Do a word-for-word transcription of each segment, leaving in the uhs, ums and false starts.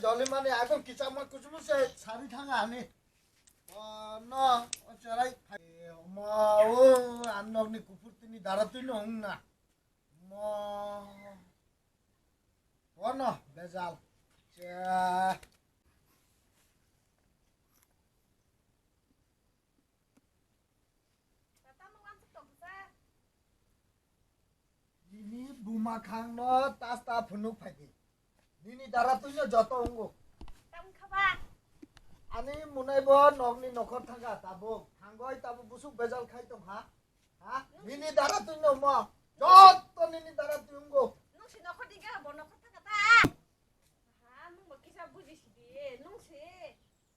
Jolimani akon kichama kuchumu se sari thanga ani. O no, o cherai. Ma o, an nokni kuphur tini dara twi no hung na. Ma. O no, bejal. Che. Nini buma khang no tas ta phunuk phaidi. Nini dara twi no joto ungo. Tang khaba. Ani munai bo nokni nokhor thanga tabuk. Thangoi tabuk busuk bejal khai tong ha. Ha? Nini dara twi no mo. Joto nini dara twi ungo. Nung si nokhor di ga bo nokhor thanga ta. Ha, nung bo kisa buji si di. Nung si.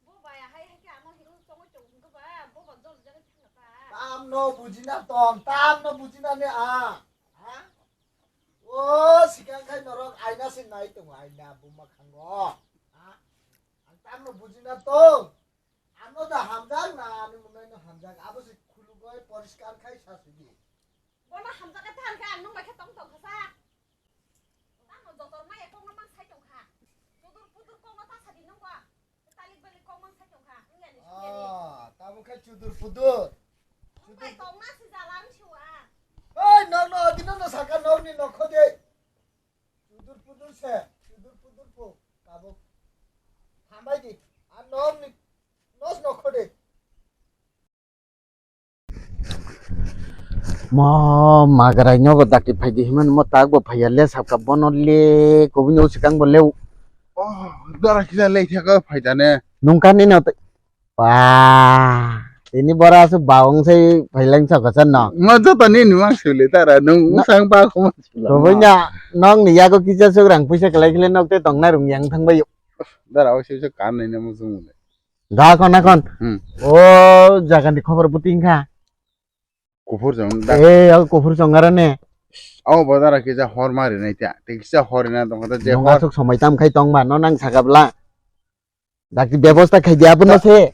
Bo bai hai hai khe ano hino chongoi chong hwnkhe ba, bo ba jol jagwi thangna ta. Tamno bujina tong, tamno bujina ne a. Ha? O sikang khai norok aina se nai tongo, aina buma khango. Ha? Ang tamno bujina tong. Ano da hamjak na ani munai no hamjak. Abo se khulugoi poriskar khai sasidi. Bono hamjak khe than khe ang nung bai khe tong tong kha sa. Tamo jotor maya kok no mang sai tong kha. Sudur pudur kok no ta sadi nung ba. Talik balik kok mang sai tong kha. Wngya ni sungya ni. Ah, tamo khe chudur pudur. Wng bai tong na si jala ang siwa. Oi, nok no adi no no saka nok ni nok khode. Chudur pudur se, chudur pudur po. Tamo. Hambai di. A nok ni nos nok khode. Mo magrai nogo dakti phaidi himan mo tak bo phaiya le sabka bono le kubuni o sikang bo le. Oh, dara kisa le thaka phaida ne. Nungka ni no te-, wa, tini bora su baung sai phailang sabka san no. Mo joto ni ni mang sule tara nung. Na- sang ba ko mang sule. Kubuni nok ni yago kisa sugrang puisa kalai kile nok te tong na rung yang thang bai. Dara o se se kan nai ne mo sung le. Da kon, na kon. Hmm. O jaga ni khobor buti wngkha. Kuphur chong da. Eh, o kuphur chong ara ne. O bodara kisa hor mari nai ta. Te kisa hor na tong kha je. Nung hor asuk somoi tam khai tong ba, no nang saka bla. Dakti bebosta khai dia abono se.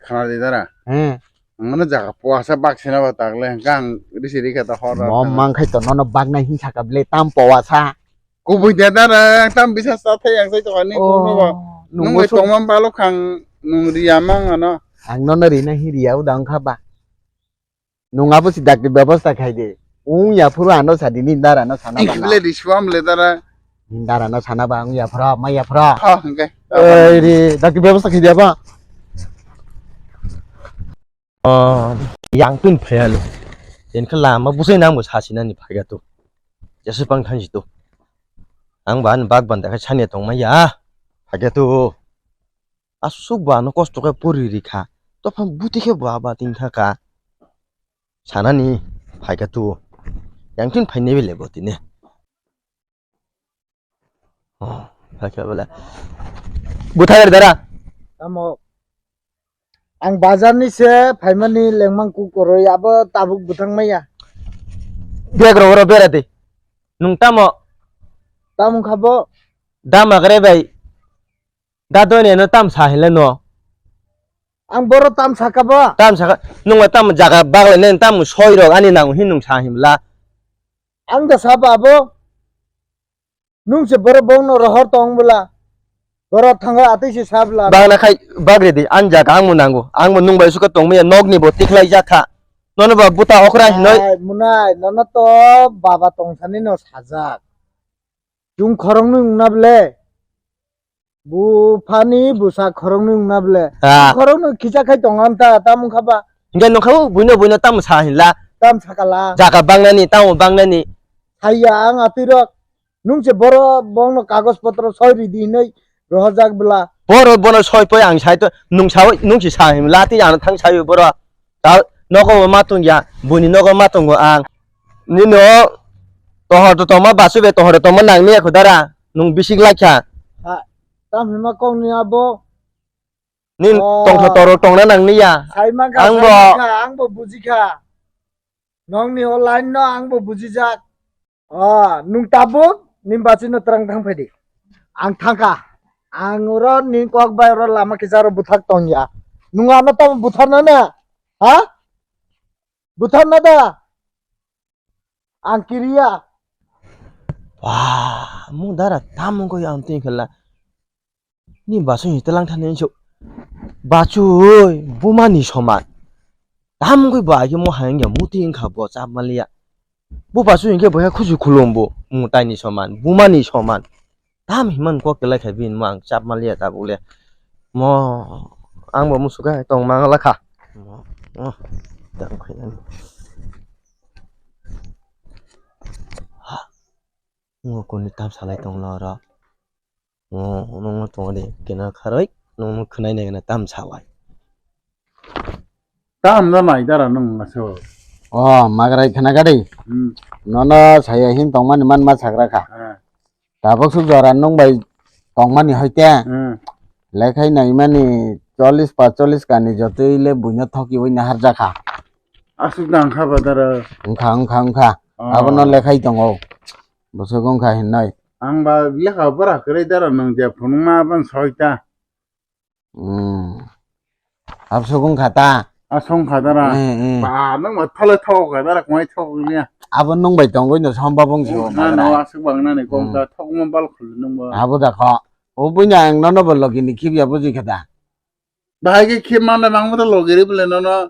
Khana de dara. He. Ang no jaga puasa bak sina ba tak le gang risi rikha ta hor. Mom mang khai to no no bak nai hin saka ble tam puasa. Kubui de dara, ang tam bisa sa thai ang sai to ani. Oh, kuno ba. Nung nung bai so tongma balo khang nung riya mang ano. Ang nono rina hi riya uda wngkha ba. Nung abo si dakti bebosta khai de. Ung ya phuru ano sadi ni dara no sana ba. Ang kibile di suam le dara. Ni dara no sana ba ung ya phuru, ma ya phuru. Ha, hingke. Oi ri, dakti bebosta khai de ba. Oh, yang tun phayalo. Enkhe lama busai nangbo sasinani phaiga to. Jesu pang thansi to. Ang ba ani bak banda khe sania tongmaya. Phaiga to. Asuk ba ano kosto khe pori rikha. Topha buti khe ba ba tingkha ka. Sanani phaiga to. Yang tun phainai bele bo tine. Oh, hakhe bole. Buthai gari dara. Tamo. Ang bazar ni se phaimani lengmang kukoroi abo tabuk buthang maya. Beg ro oro bera de. Nung tamo? Tamo khabo. Dama gre bai. Da doi ne no tam sa hile no. Ang boro tam saka bo. Tam saka nung tam jaga bagle ne tam soi rok ani nang hin nung sa himla. Ang da sabo abo. Nung se borok bongno rohor tong bwla. Borok thango atwi se sa bwla. Bagna khai bagre di, ang jaga ang mo nango. Ang mo nung bai suka tong maya nok ni bo tikhlai jakha. Nono ba buta okra hinoi. Ai, munai, nono to baba tong sani no sajak. Chung khorong nung na ble. Bu phani busa khorong nung na ble. Ah. Khorong nung kisa khai tong am ta, ta mung kha ba. Hingke nung kha buino buino tam sa hinla. Tam sakala. Jaga bangnani, tamo bangnani. Haiya ang atwi rok. Nung se boro bongno kagoj potro soi ridi hinoi rohorjak bwla. Boro bono soi poi ang sai to nung sao nung si sa him lati ano thang sayo boro. Ta nogo ma tong ya buni nogo ma tongo ang. Nino tohor to toma basu be tohor to toma nang ni khudara nung bisik laikha. Ha, tam hima kong ni abo. Nin oh. Tongtho toro tongna nang niya. Sai mangkha, ang sai bo mangkha, ang bo bujikha. Nongni o line no ang bo bujijak. Oh, nung tabuk, nin bachino terang thang phaidi. Ang thangkha. Ang oro nin kok bai oro lama kisa oro buthak tongya. Nung ano tamo butharna na? Ha? Butharna da? Ang kiriya. Wah, mung dara tamo koi ang tingkhala. Ni basu ni telang thani insuk. Basu oi, buma ni soman. Tam goi ba ke mo hayang ya muti wngkha bo chap maliya. Bo basu hinkhe bo khusu khulum bo mutai ni soman, buma ni soman. Tam himan kok kelai khai bin mo ang chap maliya tabuk le. Mo ang bo musuka tong mangala kha. Mo, mo. Tang khai ani. Ha. Ngo kuni tam salai tong lo ro. Ngo, nungno tongo de, kena kharoi, nungno khwnai nai gana tam salai. Tam no nai dara nung aso. O, magrai khna gadi. Hmm. Nono saya hin tongmani man ma sagra kha. Ah. Tabok suk jora nung bai tongmani hoite. Hmm. Lekhai nai mani chollis pa chollis kani jotoi le buino thoki oi na harja kha. Asuk dang kha ba dara. Wngkha, wngkha, wngkha. Ah. Abono lekhai tongo. Bwswk wngkha hinoi. Ang ba lekha pora kwrwi dara nung je phunukma aboni soita. Hmm. Abswk wngkha ta? A songkha dara. Eh, eh. Ba nung ba tholai thok kha dara kwmai thok liya. Abo nung bai tongwi no somba bung si o. Na no magrai. Aswk bang nani kok ta thok ma bal khul nung ba. Abo da kho. O buino ang nono bo logi ni khibya buji kha da. Bahai khe khib manda mang mata logi ri bole nono.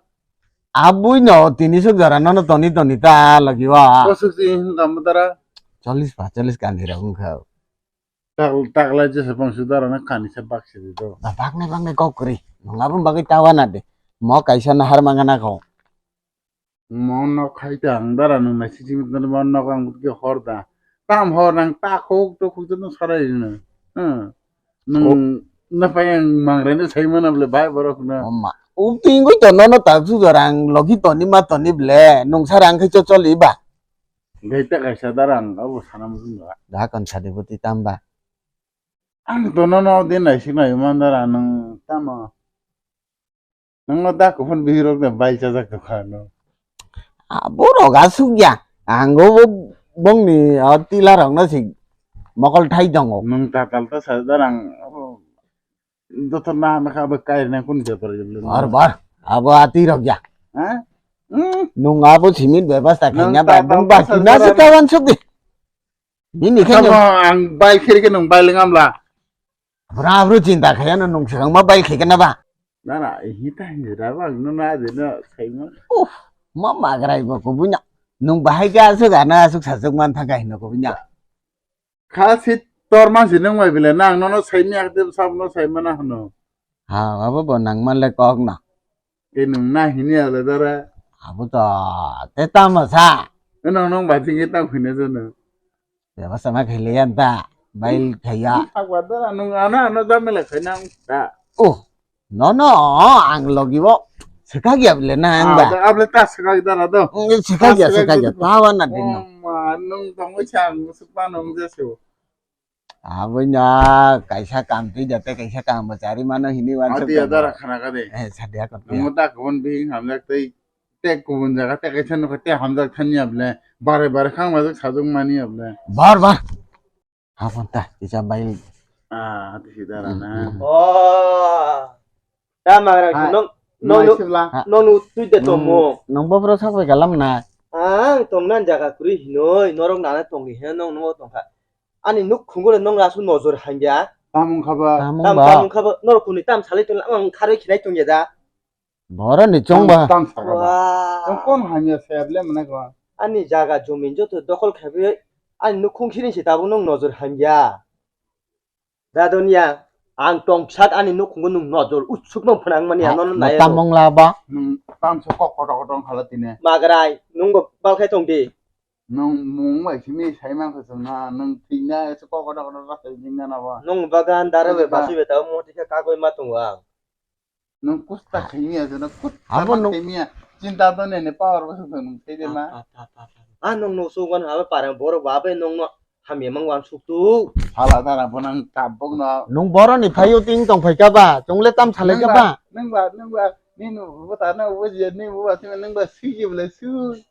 Abui no tini suk jora nono toni toni ta logi wa. Bosuk si hin kam dara. Chollis pa chollis kani rok wngkha. Tak, tak lai jesa bangsu dara na kani sa bak sidi do. Ba baknai baknai kok kwrwi. Nung aboni bagwi ta wana de. Mo kaisa na har mangana kho. Mo nok khai ta ang dara nung nai sisi mo nok ang butke hor da. Tam hor nang ta khok to khok to sarai no. Hmm. Nung na pai ang mangre no sai mana bole bai borok no. Oma. Ub tingwi to nono tak su dorang logi toni ma toni ble. Nung sarang khai cho choli ba. Gai ta kaisa dara ang abo sana mo da. Da kon sadi buti tamba. Ang to no no din nai sik nai man dara nung tamo. Nung no da ko phon bihirok de bai chajak to kha no. Ah, borok asuk ya. Ang go bo bongni o tila rok no sik mokol thai tongo. Nung ta tal ta sa dara ang abo joto na na kha bai kai na kun je par je. Bar bar. Abo ati rok ya. Ha? Hmm. Nung abo simit bebas ta Nung khanya ta ba ta bung ta ba sa kina dara. Su kawan suk di. Bini khe Tamo ang bai khiri khe nung bai lengam la. Bra bru chinta khaya no nung swkang ma bai khe kana ba. Na na, hita hira ba no na de no sai ma. Uff, ma magrai ba ko bunya. Nung bahai ga asuk ana asuk sasuk man thang ga hino ko bunya. Kha si tor ma si nung bai bile nang no no sai mi ak de sab no sai mana hano. Ha, abo bo nang man le kok no. Ke nung na hini ale dara. Abo to te tamo sa. Nung nung ba jing ta khine jono. Bebasa ma khaile yan ta, bail khaya. Agwa dara nung ana ano jamela khaina ta. Oh, no no, ang logi bo. Sekag ya bile na ang ba. Able ta sekag dara do. Sekag ya, sekag ya. Tawa na din no. Ma nung tong chang sukpa nung jesu. Aboni kaisa kam twi jate kaisa kam bo chari mano hini wan. Adi adara khana kade. Eh, sadia kon. Nung ta kon bing hamjak tei. Te kubun jaga te kaisa nukha te hamjak thani able. Bare bare khang majak sajak mani able. Bar bar. Habon ta kisa bai. Ah, ati sidara na. Oh. Ta magra nong nong nong twi de tomo. Nong bopro sak bai galam na. Ang tong nan jaga kuri hinoi norok nana tong ni he nong nong tong kha. Ani nuk khungo le nong rasu nojor hangya. Tamung khaba. Tam tam khaba norok kuni tam salai tong ang kharoi khinai tong ya da. Boro ni chong ba. Tam sakaba. Tong kon hamya se able mane ko. Ani jaga jomin joto dokol khabi ani nukhung sini si tabuk nung nojor hamya. Dadonya ang tong sak ani nukhungo nung nojor utsuk mang phwnang mani ano nai. Tam mong la ba. Nung tam so kok koto koto khala tine. Magrai nung bo balkhai tong di. Nung mung bai simi sai mang kho na nung thina so kok koto koto la sai jing na ba. Nung bagan dara be basu be ta mo thika kagoi ma tong ang. Nung kusta khemiya jeno kusta abo nung khemiya. Chinta to nene power bo sung nung thede ma. Ah nung nung sugon haba parang borok ba be nung no hamya mang wan suk tu. Hala dara bo nang tabok no. Nung boro ni phaio ting tong phai ka ba, chungle tam salai ka ba. Nung ba nung ba ni nu bo ta na bo je ni bo ba nung ba sui je bole sui.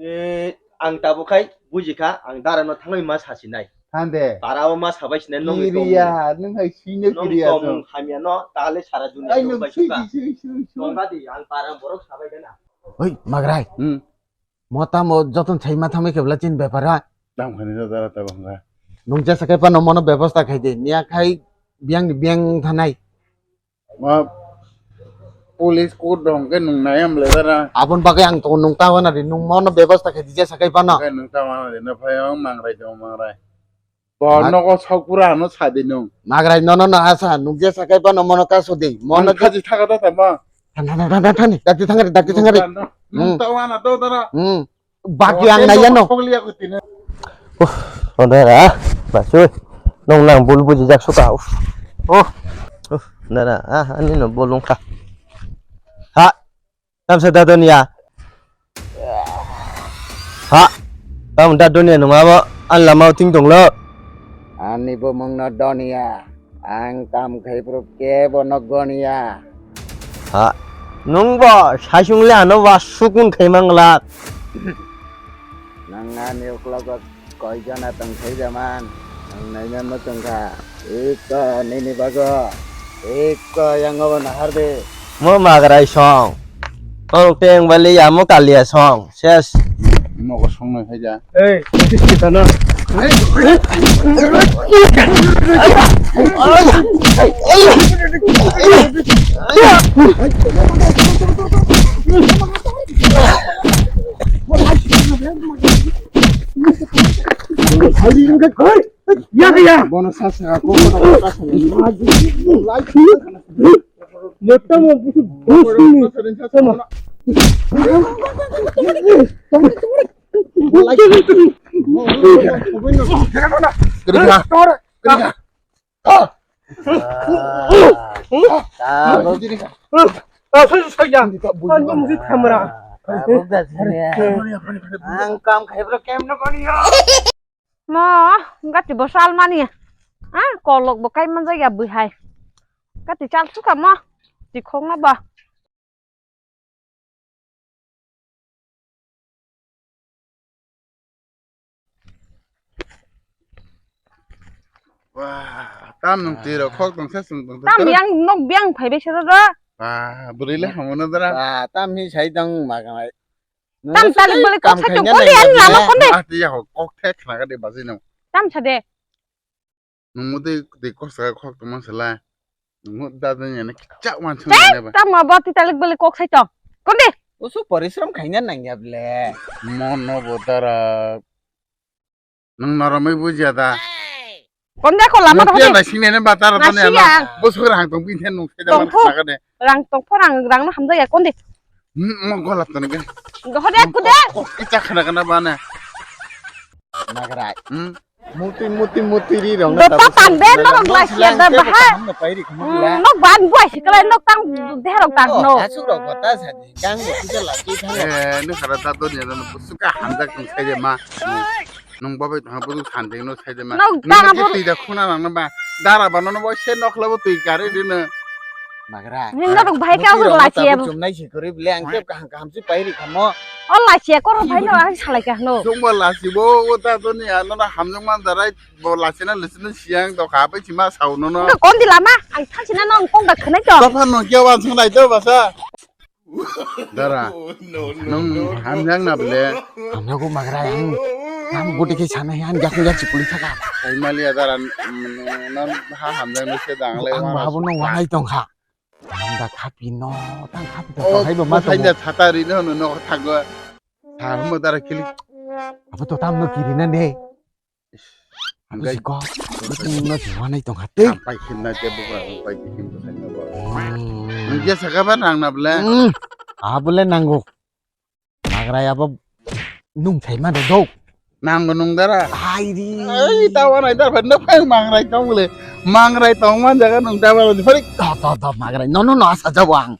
Eh, ang tabuk khai buji kha, ang dara no thangwi ma sa sinai. Thande. Para o ma sabai sinai nong ni tong. Kiriya, nung hai sine nong kiriya tong to. Hamya no, tale sara dunia ai nung bai sui suka. Sui sui sui. Tong ba di, ang para borok sabai gana. Oi, magrai. Hmm. Mo tamo joton sai ma thamai kebla chin bepar ha. Tam khani da dara ta bangga. Nung jesa kai pa no mono bebosta khai de. Niya khai biyang ni biyang thanai. Ma police court dong ke nung nai am le dara. Abon bagwi ang to nung ta wana di nung mono bebosta khe dije sakai pano. Ke nung ta wana di na phai ang mangrai dong mangrai. Bo nogo sok pura ano sadi nung. Magrai nono no asa nung je sakai pano mono ka sodi. Mono kaji thaga da tama. Thani thani thani thani dakti thangari dakti thangari. Nung ta wana do dara. Hmm. Baki ang nai yano. Odara, basui. Nung nang bul buji jak suka. Uf. Oh. Uf, dara, ah, ani no bolong kha. Ha. Tamsa dadon ya. Ha. Tam dadon ya nung abo. An lama uting tong lo. Ani bo mung no don ya. Ang kam khai phuru kebo no goniya. Ha, nung bo saichung le ano ba sukun khai mangla. Nang ani uklogo koi jona tong khai jaman. Ang naina no tong kha. Ikko nini bago. Ikko yang obo nahar de. Mo magrai song. Tong teng bali ya mo kalia song. Ses. Nogo song nai khaja. Ei, kisti tana. Ya, ya. Bono sa sa ko ko ta sa. Motta mo busu bus ni. Tama. Kiri kha. Kiri kha. Ah, so, so, ya. Ang kam khai bro kem no koni ya. Mo gati bo sal mani. Ah, kolok bo kai man jaya bui hai. Gati chal suka mo. Ti khong na ba. Wah, tam nung twi rok khok tong khe chwng tong khe. Tam yang nok biang phai bai sero ro. Wah, bwrwi le hamono dara. Wah, tam hi sai tong ma kanai. Tam talik balik kok sai tong khaina konde nang ani lama ya. Konde. Ah, tiya ho kok thek khna ga de bajai nang. Tam sa de. Nungmo tei tei kok saka khok tongma sala. Nungmo dadani ani kisa wansong nai ba. Tamo bo titalik balik kok sai tong. Konde. Usu porishrom khaina nangya ble. Mono bo dara. Nung noromoi bujia da. Konde ko lama to. Nung kiya na sini ne ba dara tani ana. Bosok rang tong bin then nung sai da man saka de. Rang tong pho rang rang no hamjaya konde. Hmm, mo gola tani ga. Hode kude. Kok kisa khana kana ba na. Nagrai. Hmm. Muti muti muti ri rong. Dopa tang de norok lasia da bahai. Nok ban buai sikalai nok tang deharok tang no. Asuk rok kota sadi. Kang bo kisa laki thang. Eh, ni khara ta to ni na suka hamjak tong sai de ma. Nung babai tang bo san de no sai de ma. Nok tang bo twi da khuna nang ba. Dara ba no bo se nok labo twi kare de no. Magra. Ni norok bahai ka lasia. Chumnai si kori ble ang kep kaham kaham si pairi khamo. O lasia koro bhai no ang salai ka no. Jongba lasi bo o ta to ni ano na hamjong man darai bo lasi na lasi na siang to kha pai chima sao no no. Ko kondi lama ang thang sina no ang kong da khnai to. To phan no kya wan sung dai to basa. Dara. Nung hamjang na ble. Hamjang ko magra ang. Nam gudi ke sana han jak jak chikuli thaka. Ai malia dara. Non ha hamjang no se dang le. Ang ba bo no wanai tong kha. Tang da khapi no, tang khapi to, oh, hai ba ma to. Hai da thata ri no no no thago. Sa mo dara kili. Abo to tam no kiri na ne. Abo si ko. Abo to no si wanai tong khate. Pai khin na te bu ka, pai khin to sai no ba. Hmm. Nung je saka ba nang na ble. Hmm. Abo le nango. Magrai abo nung thai ma do do. Nang bo nung dara. Hai ri. Ei, ta wan ai dar phan no phai mangrai tong le. Mangrai tong man jaga nung ta ba di phari. To to to magrai. No no no asa jabo ang.